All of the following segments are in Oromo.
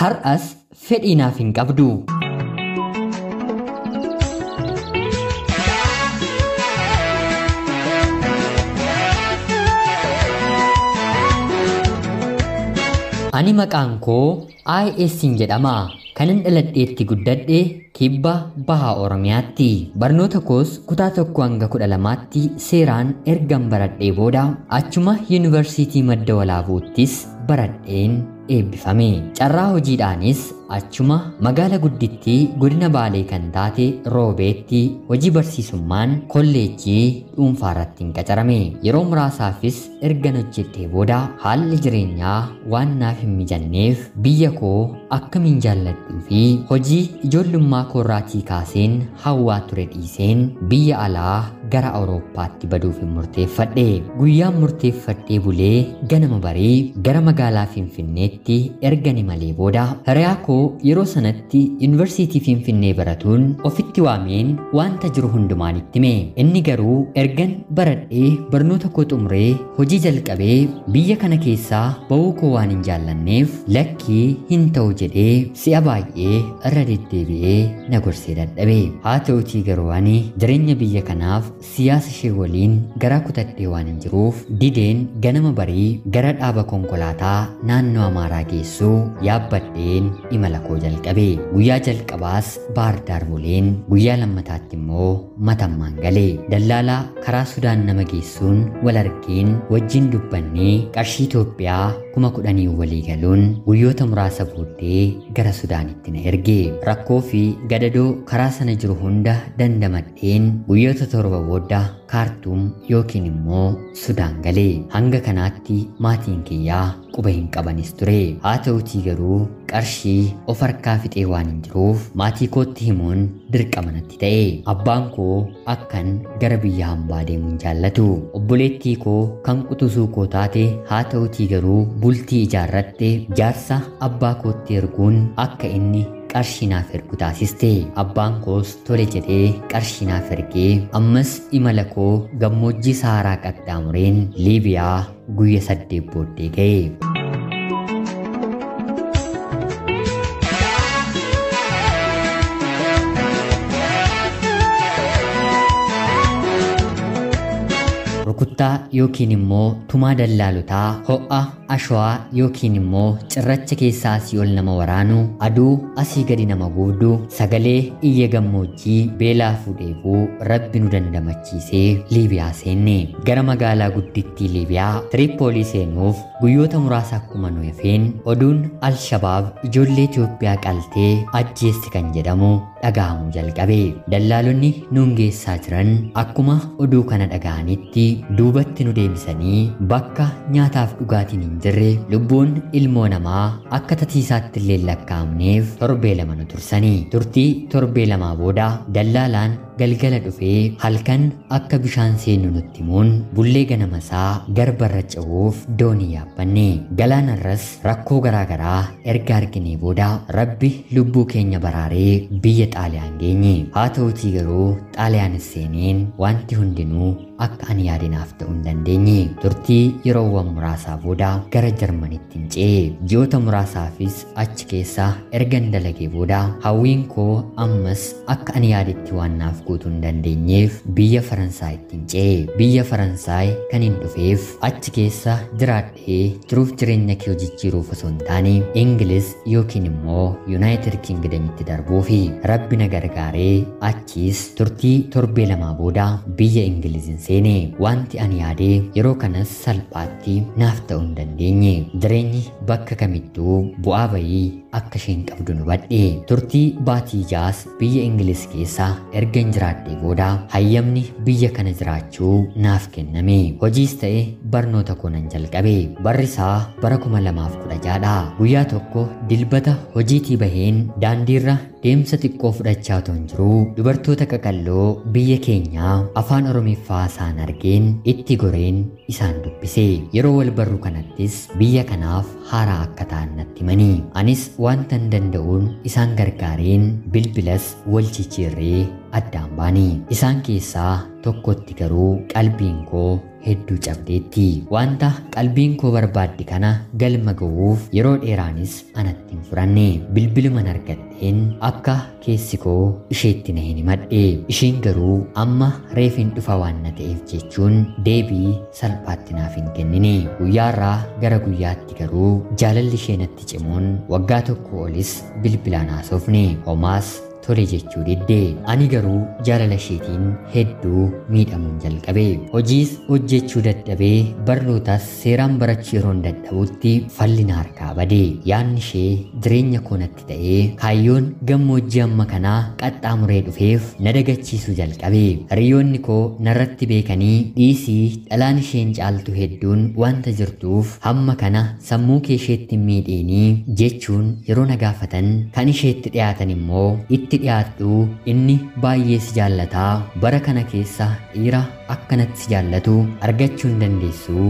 Har'as fedhii naaf hin qabdu. Ani maqaan koo IS'n jedhama. Kanan dhaladheetti guddadhe kibba baha Oromiyaatti. Barnoota koos kutaa 1 hanga 12tti seeraan ergan baradhee booda achuma yuunivarsiitii Madda Walaabuuttis baradheen eebbifame. Carraa hojiidhaanis achuma magaala guddittii godina Baalee kan taate Roobeetti hojii barsiisummaan kolleejjii dhuunfaarratti hin qacarame. Yeroo muraasaafis ergan hojjedhee booda haalli jireenyaa waan naaf hin mijanneef biyya koo akkamiin jaalladhuu fi hojii ijoollummaa koorraatii kaaseen hawwaa ture dhiiseen biyya alaa gara Awurooppaatti baduuf hin murteeffadhe. Guyyaan murteeffadhee bulee ganama barii gara magaalaa Finfinneetti ergani malee booda hiriyaa koo yeroo sanatti yuunivarsiitii Finfinnee baratuun ofitti waameen wanta jiru hundumaan itti hime. Inni garuu ergan baradhee barnoota koo xumuree hojii jalqabee biyya kana keessaa ba'uu koo waan hin jaallanneef lakkii hin ta'u jedhee si'a baay'ee irra deddeebi'ee na gorsee dadhabe. Haa ta'utii garuu ani jireenya biyya kanaaf siyaasa ishee waliin garaa kutadhee waan hin jiruuf dideen ganama barii gara dhaaba konkolaataa naannoo Amaaraa geessuu yaabbadheen imala koo jalqabe. Guyyaa jalqabaas Baardaar buleen guyyaa lammataatti immoo Matammaan gale. Dallaalaa karaa Sudaan nama geessuun wal argeen wajjin dubbannee qarshii Itoophiyaa 10,000 walii galuun guyyoota muraasa booddee gara Sudaanitti na erge. Rakkoo fi gadadoo karaa sana jiru hunda dandamadheen guyyoota 7 booda Kaartuum yookiin immoo Sudaan gale. Hanga kanaatti maatiin kiyyaa quba hin qabanis ture. Haa ta'utii garuu qarshii of harkaa fixee waan hin jiruuf maatii kootti himuun dirqama natti ta'e. Abbaan koo akkan gara biyya hambaa deemuun jaallatu. Obboleettii koo kan quxisuu koo taate haa ta'utii garuu bultii ijaarratte jaarsa abbaa kootti erguun akka inni qarshii naaf ergu taasiste. Abbaan koos tole jedhee qarshii naaf ergee ammas imala koo gammoojjii Saharaa qaxxaamureen Liibiyaa guyya 8 booddee ga'e. Rukuttaa yookiin immoo tumaa dallaalotaa, ho'a ashawaa yookiin immoo cirracha keessaa asii ol nama waraanu, aduu asii gadi nama guudu, sagalee iyya gammoojjii beelaa fuudheefuu rabbi nu dandamachiisee Liibiyaa seenne. Gara magaalaa guddittii Liibiyaa Tiriippoolii seenuuf guyyoota muraasa akkuma nu hafeen oduun Alshabaab ijoollee Itoophiyaa qaltee ajjeeste kan jedhamu dhaga'amuu jalqabe. Dallaalonni nuun geessaa jiran akkuma oduu kana dhaga'anitti duubatti nu deebisanii bakka nyaataaf dhugaatiin hin jirre lubbuun ilmoo namaa akka tatiisaatti illee lakkaa'amneef torbee 2 nu tursanii. Turtii torbee 2 booda dallaalaan galgala dhufee halkan akka bishaan seennu nutti himuun bullee ganamasaa garbarra ce'uuf doonii yaabbanne. Galaanarras rakkoo garaagaraa erga arginee booda rabbi lubbuu keenya baraaree biyya Xaaliyaan geenye. Haa ta'utii garuu Xaaliyaanis seeneen wanti hundinuu akka ani yaadinaaf ta'uu hin dandeenye. Turtii yeroowwan muraasaa booda gara Jarmanitti hin ce'e. Ji'oota muraasaafis achi keessa ergan dalagee booda hawwiin koo ammas akka ani yaadetti waan naaf guutuu hin dandeenyeef biyya Faransaayitti hin ce'e. Biyya Faransaay kan hin dhufeef achi keessa jiraadhee jiruuf jireenya kee jijjiiruuf osoo hin taane Ingiliz yookiin immoo Yuunaayitid Kingdamitti darbuufi. Rabbi na gargaaree achiis turtii torbee 2 booda biyya Ingilizin seene. Wanti ani yaadee yeroo kanas salphaatti naaf ta'uu hin dandeenye. Jireenyi bakka kamittuu bu'aa bayii akka isheen qabdu nu badhe. Turtii baatii 6 biyya Ingiliz keessa ergan jiraadhee booda hayyamni biyya kana jiraachuu naaf kenname. Hojiis ta'e barnoota koo nan jalqabe. Barri isaa bara 2016 dha. Guyyaa tokko dilbata hojiitii baheen daandiirra deemsa xiqqoo fudhachaa otoo hin jiruu dubartoota qaqalloo biyya keenyaa afaan Oromiffaa isaan argeen itti goreen isaan dubbise. Yeroo wal barru kanattis biyya kanaaf haaraa akka ta'an natti himanii. Anis wanta hin danda'uun isaan gargaareen bilbilas wal jijjiirree addaan baane. Isaan keessaa Tokkotti garuu qalbiin koo hedduu cabdeetti. Wanta qalbiin koo barbaadde kana galma ga'uuf yeroo dheeraanis anatti hin furanne. Bilbiluman argadheen akka keessi koo isheetti na hin himadhe. Isheen garuu amma reefin dhufa waan na ta'eef jechuun deebii salphaatti naaf hin kennine. Guyyaarraa gara guyyaatti garuu jaalalli ishee natti cimuun waggaa tokko olis bilbilaan haasofne. Homaas tole jechuu didde. Ani garuu jaalala isheetiin hedduu miidhamuun jalqabe. Hojiis hojjechuu dadhabee barnootas seeraan barachuu yeroon dadhabutti falli na harkaa bade. Yaadni ishee jireenya koo natti ta'ee kaayyoon gammoojjii amma kanaa qaxxaamuree dhufeef na dagachiisuu jalqabe. Hiriyoonni koo narratti beekanii dhiisii dhalaan isheen caaltu hedduun wanta jirtuuf hamma kana sammuu kee isheetti hin miidhiinii jechuun yeroo na gaafatan kan isheetti dhiyaatan immoo itti dhiyaadhu inni baay'ee si jaallataa bara kana keessa dhiira akkanatti si jaallatu argachuu hin dandeessu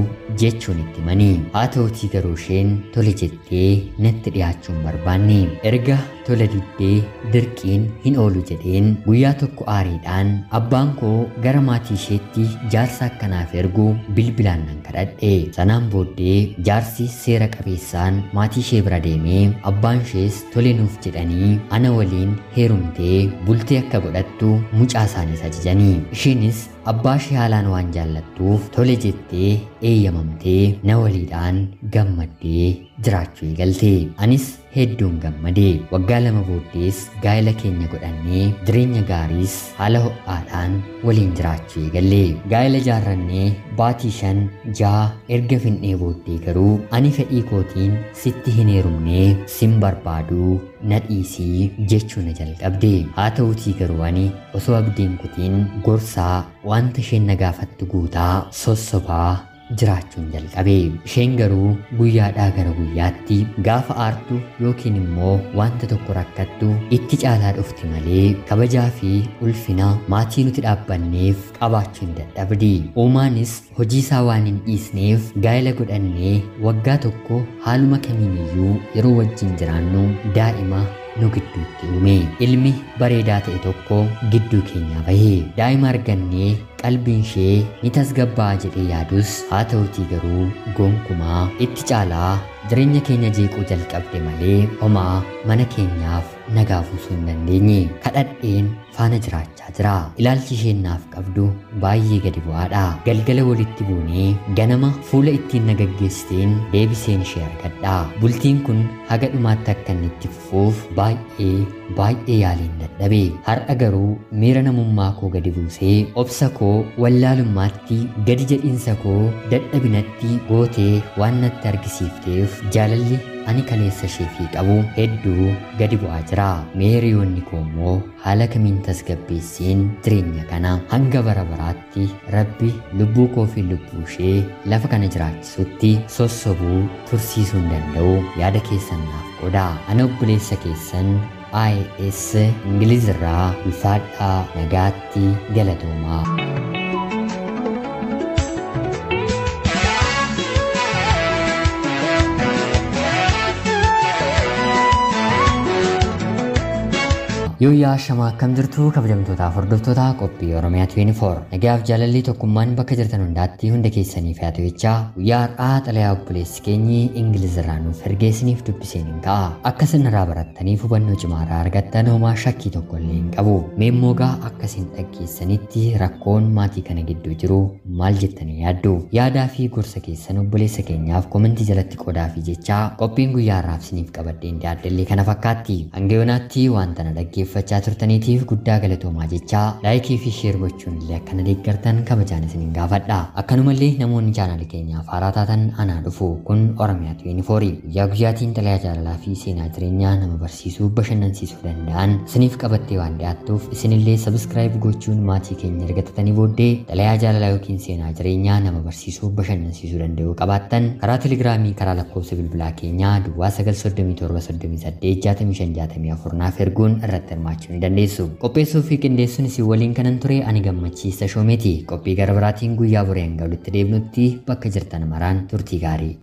jechuun itti himanii. Haa ta'utii garuu isheen tole jettee natti dhiyaachuu hin barbaanne. Erga tole diddee dirqiin hin oolu jedheen guyyaa tokko aariidhaan abbaan koo gara maatii isheetti jaarsa akkanaaf ergu bilbilaan nan kadhadhe. Sanaan booddee jaarsi seera qabeessaan maatii ishee bira deemee abbaan ishees tole nuuf jedhanii ana waliin heerumtee bultee akka godhattu mucaa isaaniis ajajanii. Isheenis abbaa ishee haalaan waan jaallattuuf tole jettee eeyyamamtee na waliidhaan gammaddee jiraachuu eegalte. Anis hedduun gammade. Waggaa 2 booddees gaa'ela keenya godhannee jireenya gaariis haala ho'aadhaan waliin jiraachuu eegalle. Gaa'ela jaarrannee baatii 5 6 erga finnee booddee garuu ani fedhii kootiin sitti hin heerumnee sin barbaaduu na dhiisii jechuu na jalqabde. Haa ta'utii garuu ani osoo abdiin kutiin gorsaa wanta isheen na gaafattu guutaa sossobaa jiraachuun jalqabe. Isheen garuu guyyaadhaa gara guyyaatti gaafa aartu yookiin immoo wanta tokko rakkattu itti caalaa dhufti malee kabajaa fi ulfina maatii nuti dhaabbanneef qabaachuu hin dadhabdi. Uumaanis hojii isaa waan hin dhiisneef gaa'ela godhannee waggaa tokko haaluma kamiiniyyuu yeroo wajjin jiraannu daa'ima nu gidduutti uume. Ilmi bareedaa ta'e tokko gidduu keenyaa bahe. Daa'ima argannee qalbiin ishee ni tasgabbaa'a jedhee yaadus haa ta'utii garuu gonkumaa itti caalaa jireenya keenya jeequu jalqabde malee homaa mana keenyaaf nagaa buusuu hin dandeenye. Kadhadheen faana jiraachaa jira. Ilaalchi isheen naaf qabdu baay'ee gadi bu'aadha. Galgala walitti buunee ganama fuula ittiin na gaggeessiteen deebiseen ishee argadha. Bultiin kun haga dhumaatti akka inni itti fufuuf baay'ee baay'ee yaaliin dadhabe. Har'a garuu miira namummaa koo gadi buusee obsa koo wallaalummaatti gadi jedhiinsa koo dadhabinatti gootee waan natti argisiifteef jaalalli ani kaleessa isheefii qabu hedduu gadi bu'aa jira. Hiriyoonni koo immoo haala kamiin tasgabbeessiin jireenya kana hanga bara baraatti Rabbi lubbuu koo fi lubbuu ishee lafa kana jiraachisutti sossobuu tursiisuu hin danda'u. Yaada keessan naaf qoodaa. Ana obboleessa keessan IS Ingilizirraa ulfaadhaa nagaatti galatoomaa. Yooyyaa shamaa akkam jirtu kabajamtootaaf hordoftoota qophii Oromiyaa 24 nagaaf jaalalli tokkummaan bakka jirtan hundaatti hunda keessaniif haa ta'u jechaa guyyaa har'aa xalayaa obboleessi keenyi Ingilizirraa nuuf ergee isiniif dubbiseen hin ka'a. Akka isin irraa barattaniif hubannoo cimaa irraa argattan homaa shakkii tokko illee hin qabu. Mee immoo gaa akka isin dhaggeessanitti rakkoon maatii kana gidduu jiru maal jettanii yaaddu? Yaadaa fi gorsa keessan obboleessa keenyaaf komentii jalatti qoodaa fi jechaa qophiin guyyaa har'aaf isiniif qabadheen dhiyaaddellee kana fakkaatti. Hanga yoonaatti wanta na dhaggeeffachaa turtaniitiif guddaa galatoomaa jechaa laayikii fi sheer gochuun illee akkana deeggartan kabajaan isinin gaafadha. Akkanumallee namoonni chaanaalii keenyaaf haaraa taatan anaa dhufu kun Oromiyaa 24 guyyaa guyyaatiin xalayaa jaalalaa fi seenaa jireenyaa nama barsiisuu bashannansiisuu danda'an isiniif qabattee waan dhiyaattuuf isinillee sabiskiraayib gochuun maatii keenya argatatanii booddee xalayaa jaalalaa yookiin seenaa jireenyaa nama barsiisuu bashannansiisuu danda'u qabaattan karaa telegiraamii karaa lakkoofsa bilbilaa keenyaa duwwaa 937 38 65 64 naaf erguun irratti hirmaachuu ni dandeessu. Qopheessuu fi qindeessuun isin waliin kanan ture ani Gammachiisa Shoomeeti. Qophii gara biraatiin guyyaa boree hanga walitti deebinutti bakka jirtan maraan turtii gaarii.